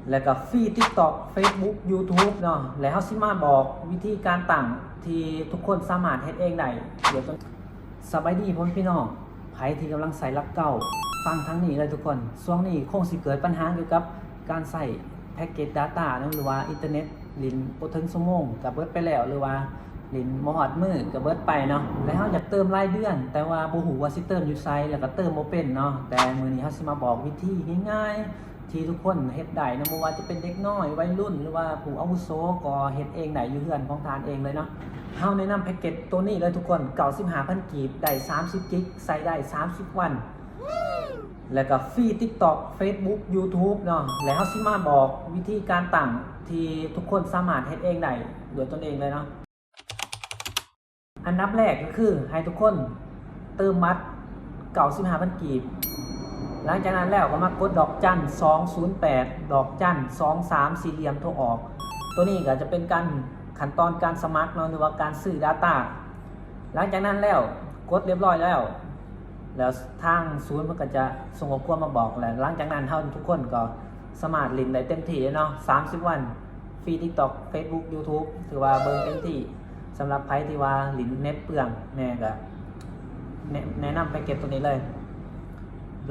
ແລ້ວກໍຟຣີ TikTok Facebook YouTube ເນາະ ແລ້ວເຮົາຊິມາບອກວິທີການຕັ້ງທີ່ທຸກຄົນສາມາດເຮັດເອງໄດ້ໂດຍຕົນ. ສະບາຍດີພໍ່ແມ່ພີ່ນ້ອງ ໃຜທີ່ກຳລັງໃຊ້ຫຼັກເກົ້າ ຟັງທາງນີ້ເລີຍທຸກຄົນ. ຊ່ວງນີ້ຄົງຊິເກີດບັນຫາກ່ຽວກັບການໃຊ້ແພັກເກັດ data ເນາະ ຫຼືວ່າອິນເຕີເນັດ ຫຼິ້ນບໍ່ເຖິງຊົ່ວໂມງກໍເບິດໄປແລ້ວ ຫຼືວ່າຫຼິ້ນບໍ່ຮອດມື້ກໍເບິດໄປເນາະ ແລະເຮົາຢາກເຕີມລາຍເດືອນ ແຕ່ວ່າບໍ່ຮູ້ວ່າຊິເຕີມຢູ່ໃສ ແລ້ວກໍເຕີມບໍ່ເປັນເນາະ. ແຕ່ມື້ນີ້ເຮົາຊິມາບອກວິທີງ່າຍໆ ທີ່ທຸກຄົນເຮັດໄດ້ເນາະ ບໍ່ວ່າຈະເປັນເດັກນ້ອຍ ໄວລຸ້ນ ຫຼືວ່າຜູ້ອາວຸໂສ ກໍເຮັດເອງໄດ້ຢູ່ເຮືອນຂອງທ່ານເອງເລີຍເນາະ. ເຮົາແນະນຳແພັກເກັດໂຕນີ້ເລີຍທຸກຄົນ ເກົ້າສິບຫ້າພັນກີບ ໄດ້ສາມສິບກິກ ໃຊ້ໄດ້ສາມສິບວັນ ແລ້ວກໍຟຣີ TikTok Facebook YouTube ເນາະ ແລ້ວເຮົາຊິມາບອກວິທີການຕັ້ງທີ່ທຸກຄົນສາມາດເຮັດເອງໄດ້ດ້ວຍຕົນເອງເລີຍເນາະ. ອັນດັບແລກກໍຄືໃຫ້ທຸກຄົນເຕີມບັດເກົ້າສິບຫ້າພັນກີບ ຫຼັງຈາກນັ້ນແລ້ວກໍມາກົດດອກຈັນສອງສູນແປດ ດອກຈັນສອງສາມ ສີ່ຫຼ່ຽມໂທອອກ. ໂຕນີ້ກໍຈະເປັນການ ຂັ້ນຕອນການສະໝັກເນາະ ຫຼືວ່າການຊື້ data. ຫຼັງຈາກນັ້ນແລ້ວ ກົດລຽບຮ້ອຍແລ້ວ ແລ້ວທາງສູນເພິ່ນກໍຈະສົ່ງຂໍ້ຄວາມມາບອກ ແລະ ຫຼັງຈາກນັ້ນເຮົາທຸກຄົນກໍສາມາດຫຼິ້ນໄດ້ເຕັມທີ່ເນາະ ສາມສິບວັນ ຟຣີ TikTok Facebook YouTube ຖືວ່າເບິ່ງເຕັມທີ່. ສຳລັບໃຜທີ່ວ່າຫຼິ້ນເນັດເປືອງແດ່ກໍ ແນະ ແນະນຳແພັກເກັດໂຕນີ້ເລີຍ.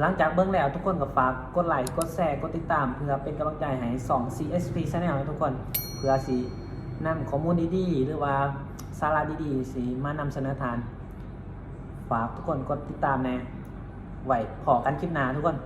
ຫຼັງຈາກເບິ່ງແລ້ວ ທຸກຄົນກໍຝາກກົດໄລ ກົດແຊ ກົດຕິດຕາມ ເພື່ອເປັນກຳລັງໃຈໃຫ້ຊ່ອງ CSP Channel ໃຫ້ທຸກຄົນ ເພື່ອຊິນຳຂໍ້ມູນດີໆ ຫຼືວ່າສາລະດີໆ ຊິມານຳສະເໜີທ່ານ. ຝາກທຸກຄົນກົດຕິດຕາມແດ່. ໄວ້ພໍ້ກັນຄລິບໜ້າທຸກຄົນ.